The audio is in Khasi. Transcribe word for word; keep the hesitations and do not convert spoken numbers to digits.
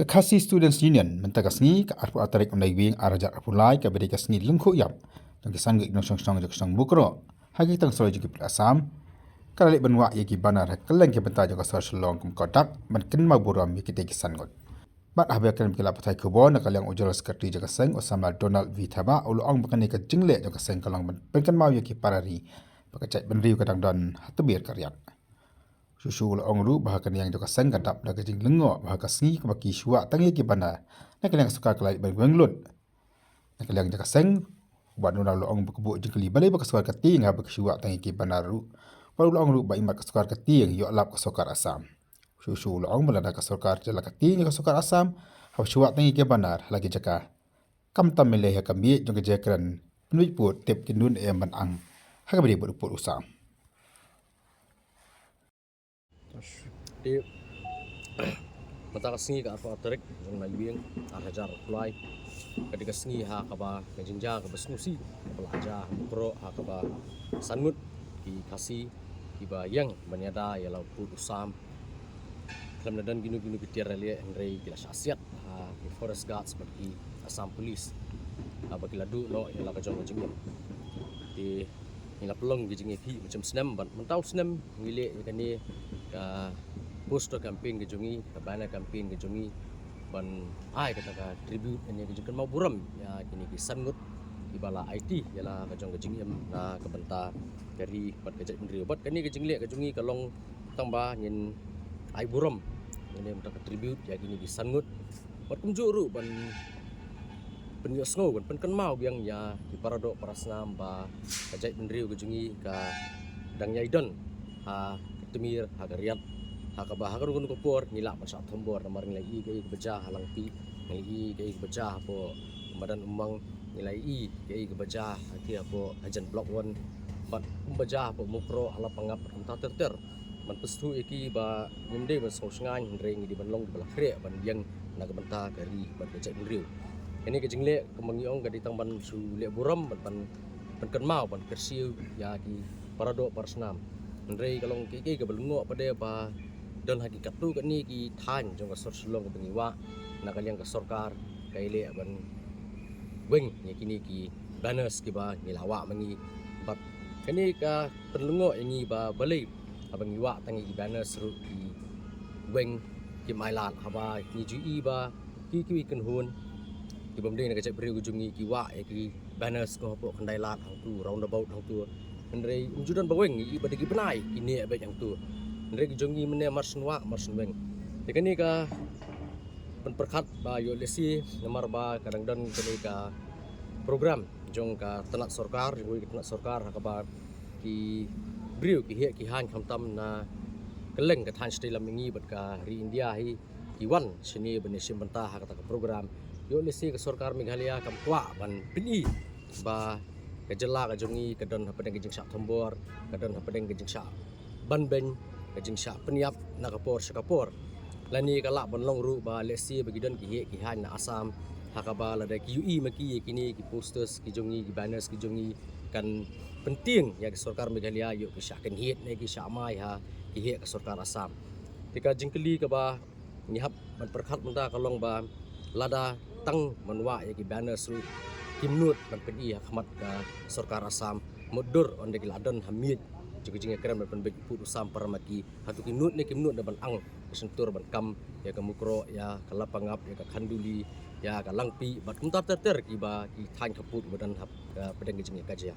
Ka Khasi Students Union mynta ka sngi ka arphew tarik u Naiwieng ar hajar arphew lai kaba dei ka sngi lyngkhuh ïap jong ki san ngut ki nongshong shnong jong ka shnong Mukroh ha ki tang soi jong ki pulit Assam, ka la leit ban wah ïa ki banner ha kylleng ki bynta jong ka sor Shillong kum ka dak ban kynmaw burom ïa kitei ki san ngut. Bad haba ïakren bad ki lad pathai khubor na ka liang u General Secretary jong ka seng u Samla Donald V Thabah u la ong ba kane ka jingleh jong ka seng ka long ban pynkynmaw ïa ki para ri ba ka jaitbynriew ka dang don ha tmier ka riat. Shuh shuh u la ong ruh ba ha ka liang jong ka seng ka dap da ka jinglyngngoh ba ha ka sngi kaba ki shu wah tang ïa ki banner, na ka liang ka sorkar ka la leit ban weng lut. Na ka liang jong ka seng, u Bah Donald u la ong ba ka buh jingkylli balei ba ka sorkar ka tieng haba ki shu wah tang ïa ki banner ruh. Bad u la ong ruh ba imat ka sorkar ka tieng ïoh lap ka sorkar Assam. Shuh shuh u la ong ba lada ka sorkar jylla ka tieng ïa ka sorkar Assam haba shu wah tang ïa ki banner ha la ki jaka, kam tam lei ha ka miej jong ka jingkren pynbeit pud tip ki nud ne em ban ang ha kaba dei bad u pud u sam. Te mynta ka sngi ka arphew tarik jong u Naiwieng ar hajar arphew lai ka dei ka sngi ha kaba ka jingjia kaba sngewsih kaba la jia ha Mukroh ha kaba san ngut ki Khasi kiba ïeng ban ïada ïa la u pud u sam. Khlem da don kino kino ki tiar leh hynrei ki la shah siat ha ki forest guards bad ki Assam Police haba ki la duh noh ïa la ka jong ka jingim. Te ngi la pynlong ki jingïakhih mynshem snem bad mynta u snem ngi leh ïa kane ka poster campaign ka jong ngi, ka banner campaign ka jong ngi ban ai kata ka tribute ne ka jingkynmaw burom ïa kine ki san ngut kiba la aiti ïa la ka jong ka jingim na ka bynta ka ri bad ka jaitbynriew. Bad kane ka jingleh ka jong ngi ka long tang ba ngin ai burom ne mynta ka tribute ïa kine ki san ngut. Bad kumjuh ruh ban pynïohsngew ban pynkynmaw biang ïa ki para doh para snam ba ka jaitbynriew ka jong ngi ka dang ïai don ha ka tmier ha ka riat ha kaba ha kano kano ka por ngi lah ban shah thombor namar ngi la ïohi kaei kaba jia ha Langpih, ngi la ïohi kaei kaba jia hapoh Madan Umang, ngi la ïohi kaei kaba jia ha ki hapoh Hajan Block One bad kumba jia hapoh Mukroh ha Lapangap bad kumta ter ter. Ban pynsngewthuh ïa ki ba ngim dei ban sngew shngaiñ hynrei ngi dei ban long kiba la khreh ban ïeng na ka bynta ka ri bad ka jaitbynriew. Kane ka jingleh kumba ngi ong ka dei tang ban shu leh burom bad ban pynkynmaw ban kyrsiew ïa ki para doh para snam. Hynrei ka long kiei kiei kaba lyngngoh pat de ba don ha ki katto katne ki thaiñ jong ka sor Shillong kaba ngi wah na ka liang ka sorkar ka ïaleh ban weng ïa kine ki banners kiba ngi la wah ma ngi bad kane ka pynlyngngoh ïa ngi ba balei haba ngi wah tang ïa ki banners ruh ki weng kim ailad haba ngi ju ïohi ba ki kiwei ki kynhun kibym dei na ka jaitbynriew ka jong ngi ki wah ïa ki banners ko hapoh Khyndailad hangtu roundabout hangtu. Hynrei ym ju don ba weng ngi ïohi ba da ki bnai ki neh beit hangtu. Hynrei ki jong ngi mynne mar shen wah mar shen weng. Te kane ka pynpyrkhat ba ïoh lehse namar ba ka dang don kane ka program jong ka tnat sorkar, jong ka tnat sorkar ha kaba ki briew ki heh ki haiñ khamtam na kylleng ka thaiñ shatei lam mihngi bad ka ri India hi ki wan shane ban ïashim bynta ha kata ka program. Ïoh lehse ka sorkar Meghalaya kam kwah ban pyni ba ka jylla ka jong ngi ka don hapdeng ka jingshah thombor, ka don hapdeng ka jingshah banbeiñ, ka jingshah pynïap na ka por sha ka por. Lane ka lah ban long ruh ba lehse ba ki don ki heh ki haiñ na Assam ha kaba lada ki ïohi ma ki ïa kine ki posters ki jong ngi, ki banners ki jong ngi, kan pyntieng ïa ka sorkar Meghalaya ïoh ki shah kynhied ne ki shah mai ha ki heh ka sorkar Assam. Te ka jingkylli kaba ngi hap ban pyrkhat mynta ka long ba lada tang ban wah ïa ki banners ruh kim nud ban pyni ha khmat ka sorkar Assam, mutdur ynda ki la don ha miej jong ka jingïakren ban pynbeit u pud u sam para ma ki. Hato ki nud ne kim nud da ban ang ka shyntur ban kam ïa ka Mukroh, ïa ka Lapangap, ïa ka Khanduli, ïa ka Langpih bad kumta ter ter kiba ki thaiñ khappud ba don hapdeng ka jingïakajia.